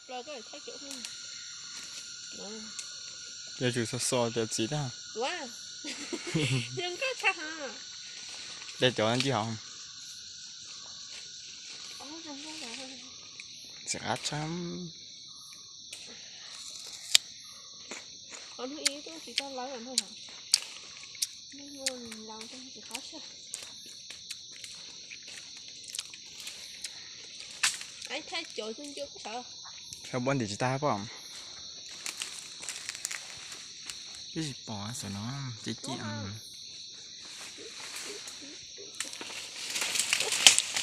Plaws koj thaij cov. Yuav tsum xos xos cov txiv tag. Ua, zoo nkauj tshaj. De cov ncig hauv. Txiv qab tshaj. Qhov hnub ib tub tsis tau lawv no, hnub no laus tsis qab tshaj. Thaij cov ncig ncig sawv. Thaij pab ntim tsis tag pom. Twb tsis pom xwb no, ci ci.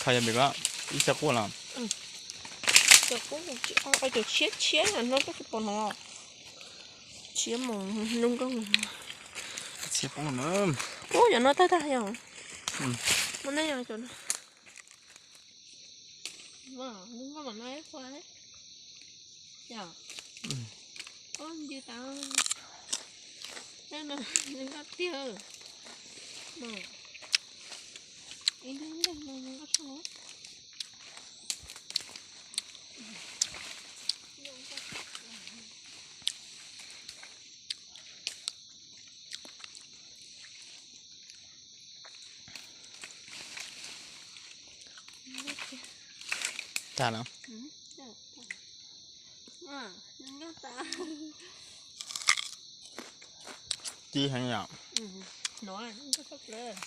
Kho yog pem ko ib xyab qub los? Cov qub, cov tshiab tshiab no koj tsis pom no. Tshiab mus zoo nkauj. Tshiab qub no. Ub, cov no tag tag yog. Muaj nej yog cov no. Zoo nkauj mam no ib qho. Yog. Ub, ncig tas. Tej no zoo nkauj tiag. Ib lub nteeg no zoo nkauj tshaj. Tag lawm. Ci heev yom. No, nkauj tshaj plaws.